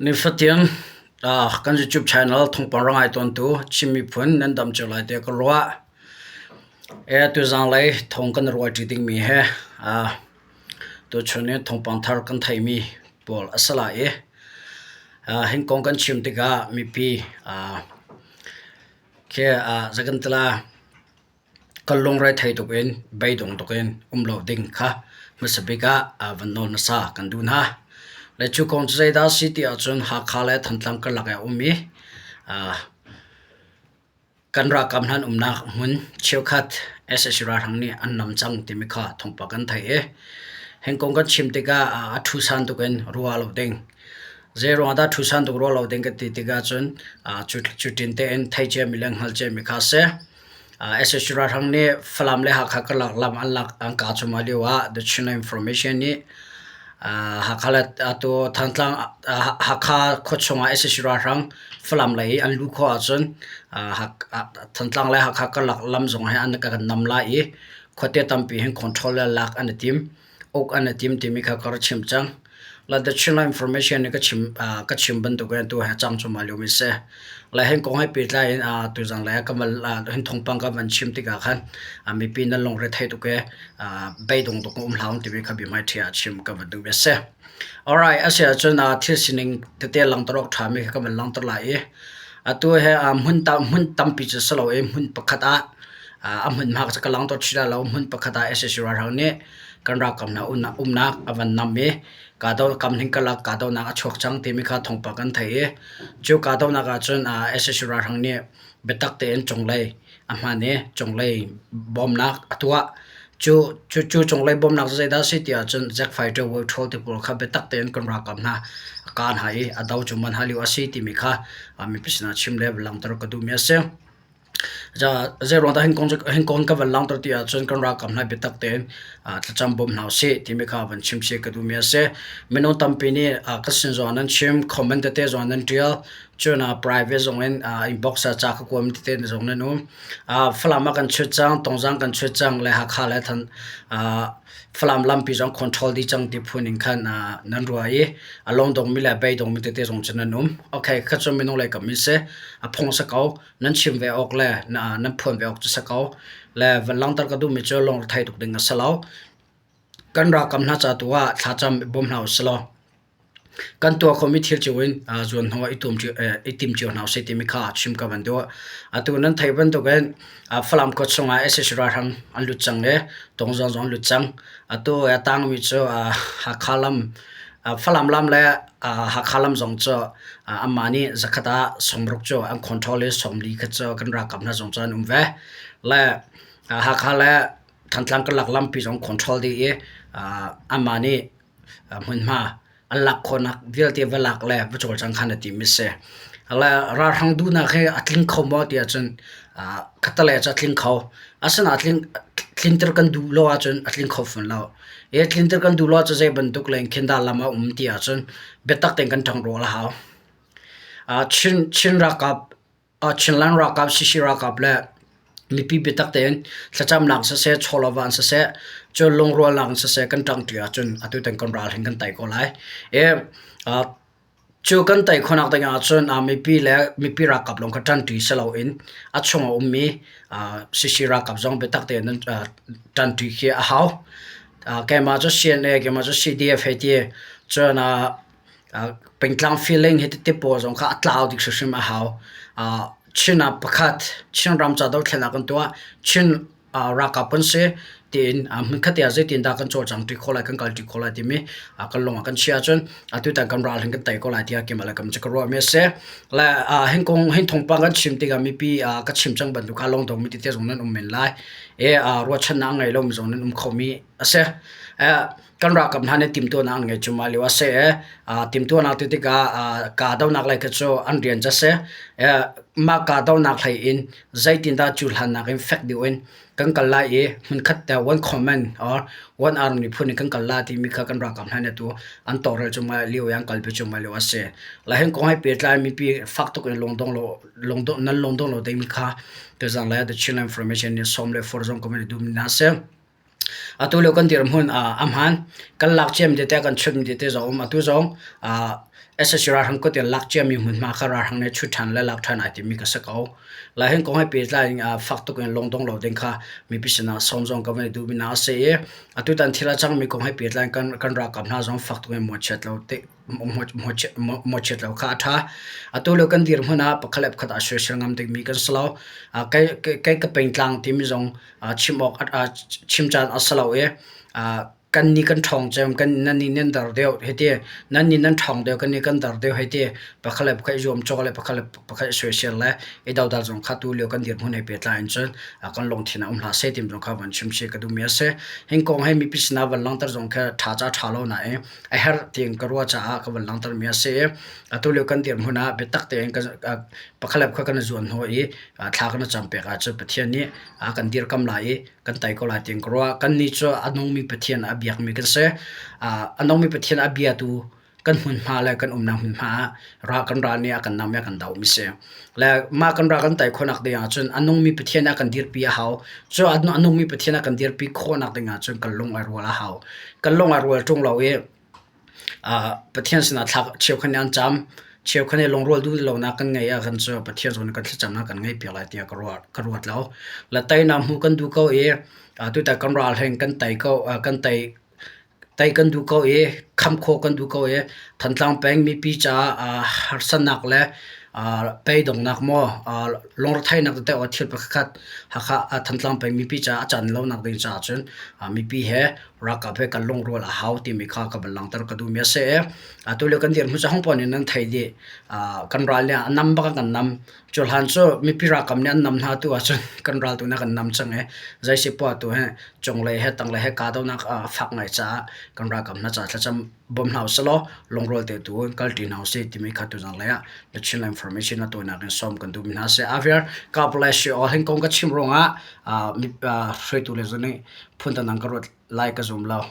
Nifatin kan YouTube channel thawngpang ra ngai tawntu Chin miphun nan dam cio lai tiah ka ruah. Tuzanglei thawng kan ruah ṭi dingmi he tuchun i thawngpang thar kan theihmi pawl a si lai i hin kong kan chim tikah mipi khi zakantala Kan lungre thei tuk in beidong tuk in um lo ding kha hmasa bik ah van nawl hmasa kan duh hna. Le cu kong cu zeidah a si ti ahcun Hakha le Thantlang karlak ah a um i kan ralkap hna an umnak hmun cheukhat sac ralhrang nih an nam cang timi kha thawngpang kan theih i hi kong kan chim tikah a ṭhusan tuk in ruah lo ding. Zeiruang dah ṭhusan tuk ruah lo ding kan ti tikah cun cu ṭin tein theih ciami le hngalh ciami kha a si. Sac ralhrang nih Falam le Hakha karlak lam an lak an kah cuahmah lio ah The Chinland Information nih Hakha le atu Thantlang Hakha khuachung ah sac ralhrang Falam lei i an luh khawh ahcun Thantlang le Hakha karlak lam zong hi an kan nam lai i khuate tampi hin control le lak an i tim. Uk an i tim timi kha ka rak chim cang. La The Chinland Information nih ka chim ka chim bantuk in atu hi a cang cuahmah liomi a si. Le hin kong he pehtlai in tuzang le ka van hin thawngpang ka van chim tikah khan mipi nan lungre thei tuk i beidong tuk um hlah timi kha biahmaiṭhi ah chim ka van duhmi a si. Alright, a si ahcun thil sining tete langhter awk ṭhami kha ka van langhter lai i atu he hmun hmun tampi cu si lo i hmun pakhat ah a hmunhma cu ka langhter chih lai lo. Hmun pakhat ah sac ralhrang nih kan ralkap hna umnak a van nam i kamhning karlak kahdohnak a chuak cang timi kha thawngpang kan theih i cu kahdohnak ahcun sac ralhrang nih biatak tein cunglei a hman i cunglei bawmnak a tuah. Cu cunglei bawmnak cu zeidah a si ti ahcun Jack fighter World Troll ti pawl kha biatak tein kan ralkap hna a kah hna i a do cu man hna lio a si timi kha mipi sinah chim le langhter ka duhmi a si. Zeiruang dah hin kong ka van langhter ti ahcun kan ralkap hna biatak tein thlacam bawm hna usih timi kha van chim chih ka duhmi a si. Minung tampi nih ka sin zong ah nan chim, comment tete zong ah nan ṭial, cun private zong in inbox ah ca ka kuam tete zong nan um. Falam ah kan chut cang, Tongzang kan chut cang, le Hakha le Falam lampi zong control dih cang ti phun in khan nan ruah i a lungdongmi le beidongmi tete zong cu nan um. Okay, kha cu minung lei kam in si. A phung si ko. Nan chim ve awk le nan phuan ve awk cu si ko. Le van langhter ka duhmi cu lungre tuk ding a si lo. Kan ralkap hna ca tu ah thlacam i bawm hna usih law kan tuah khomi thil cio in zuan hnawh i tim cio hna usih timi kha chim ka van duh. Atu nan theih bantukin Falam khua chungah sac ralhrang an lut cang i Tongzang zong an lut cang. Atu a tangmi cu Hakha lam Falam lam le Hakha lam zong cu anmah nih zakhat ah sawmruk cu an control i sawmli kha cu kan ralkap hna zong cu an um ve. Le Hakha le Thantlang karlak lampi zong control dih i anmah nih hmunhma an lak khawhnak vialte va lak le va cawlcang khan a timi a si. Le ralhrang duhnak hi a tling kho maw ti ahcun khattelei cu a tling kho. Asinain tlinter kan duh lo ahcun a tling kho fawn lo. I tlinter kan duh lo ahcun zei bantuk leng khin dah lam a um ti ahcun biatak tein kan ṭangrual a hau. Chin ralkap Chinland ralkap, CC ralkap le mipi biatak tein thlacamnak siseh, chawlawva in siseh, cun lungrualnak in siseh kan ṭangṭi ahcun atu tan kan ral hin kan tei ko lai. I cu kan tei khawhnak ding ahcun mipi le mipi ralkap lawng kha ṭanṭi si loin a chung a ummi CC ralkap zong biatak tein nan ṭanṭi khi a hau. Keimah cu CNA, keimah cu CDF hei ti cun Pengtlang feeling hi tete pawl zong kha a tlau dih hrimhrim a hau. Chin ah pakhat, Chinram ca dothlennak kan tuah, Chin ralkap kan si tiin hmunkhat te ah zeitindah kan cawlcang ṭi khawh lai, kan kal ṭi khawh lai timi kan lung ah kan chiah ahcun atutan kan ral hin kan tei ko lai tiah keimah le kam cu ka ruahmi a si. Le hin kong hin thawngpang kan chim tikah mipi ka chim cang bantuk kha lungdongmi tete zong nan um men lai i ruahchannak a ngei lomi zong nan um khomi a si. Kan ralkap hna nih timhtuahnak an ngei cuahmah lio a si i timhtuahnak ti tikah kahdohnak lei kha cu an rian cu a si. Mah kahdohnak hlei in zeitindah cu hlannak in fek deuh in kan kal lai i hmunkhat te one command or one arm miphun in kan kal lai timi kha kan ralkap hna nih atu an tawlrel cuahmah lio i an kalpi cuahmah lio a si. Lai hin kong he pehtlai mipi fak tuk in lungdong lo lungdong nan lungdong lo dingmi kha tuzang le The Chinland Information nih sawm le forh zong ka van i duhmi hna a si. Atu lio kan dirhmun a hmaan. Kan lak ciami tete, kan chutmi tete zong a um. Atu zong. Sac ralhrang kut in lak ciami hmunhma kha ralhrang nih chut ṭhan le lak ṭhan ai timmi ka si ko. Lai hin kong he pehtlai in fak tuk in lungdong lo ding kha mipi sinah sawm zong ka van i duhmi hna a si i atutan thil a cangmi kong he pehtlai in kan ralkap hna zong fak tuk in mawhchiat lo te mawhchiat lo kha a ṭha. Atu lio kan dirhmun ah pakhat le pakhat aa soisel ngam dingmi kan si lo. Kei ka pengtlang timi zong chim awk chim caan a si lo i kan nih kan ṭhawng cem, kan nan nih nan dar deuh hei ti, nan nih nan ṭhawng deuh, kan nih kan dar deuh hei ti, pakhat le pakhat i zuamcawh le pakhat le pakhat i soisel le i dodal zong kha tu lio kan dirhmun he pehtlai in cun kan lungthin ah um hlah seh timi zong kha van chim chih ka duhmi a si. Hin kong he mipi sinah van langhter zong kha ṭha ca ṭha lo nain a herh tiin ka ruah caah ka van langhtermi a si i atu lio kan dirhmun ah biatak tein pakhat le pakhat kan i zuan hnawh i thla kan i cam pek ahcun Pathian nih a kan dirkam lai i kan tei ko lai tiin ka ruah. Kannih cu a nungmi Pathian a biakmi kan si. A nungmi Pathian a biatu kan hmunhma le kan umnak hmunhma ah ra kan ral nih a kan nam i a kan dohmi si. Le mah kan ral kan tei khawhnak ding ahcun a nungmi Pathian a kan dirpi a hau. Cu a nungmi Pathian a kan dirpi khawhnak ding ahcun kan lung ai rual a hau. Kan lung ai rual ṭung lo i Pathian sinah thla cheukhat nih an cam. Cheukhat nih lungrual duh lonak kan ngeih ahkhan cu Pathian zong nih kan thlacamnak kan ngaihpiak lai tiah ka ruat lo. Le teinak hmuh kan duh ko i tutan kan ral hin kan tei ko kan tei tei kan duh ko i kham khawh kan duh ko i Thantlang peng mipi caah harsatnak le peidonghnak maw lungretheihnak tete or thil pakhatkhat Hakha Thantlang peng mipi caah a can lonak ding caah cun mipi he ralkap he kan lungrual a hau timi kha ka van langhter ka duhmi a si i atu lio kan dirhmun cu hong in nan thei dih. Kan ral nih a nam bak ah kan nam. Cu hlan cu mipi ralkap nih an nam hna tu ahcun kan ral tu nih kan nam cang i zeisi poah tu hi cunglei he tanglei he kahdohnak a fak ngai caah kan ralkap hna caah thlacam bawm hna usih law lungrual te tu in kalṭi hna usih timi kha tuzang lei ah The Chin Information a tawinak in sawm kan duhmi hna a si. Aviar God bless you all. Hin kong ka chim ruangah hruaitu le zong nih phun dangdang ka ruat lai ka zum lo.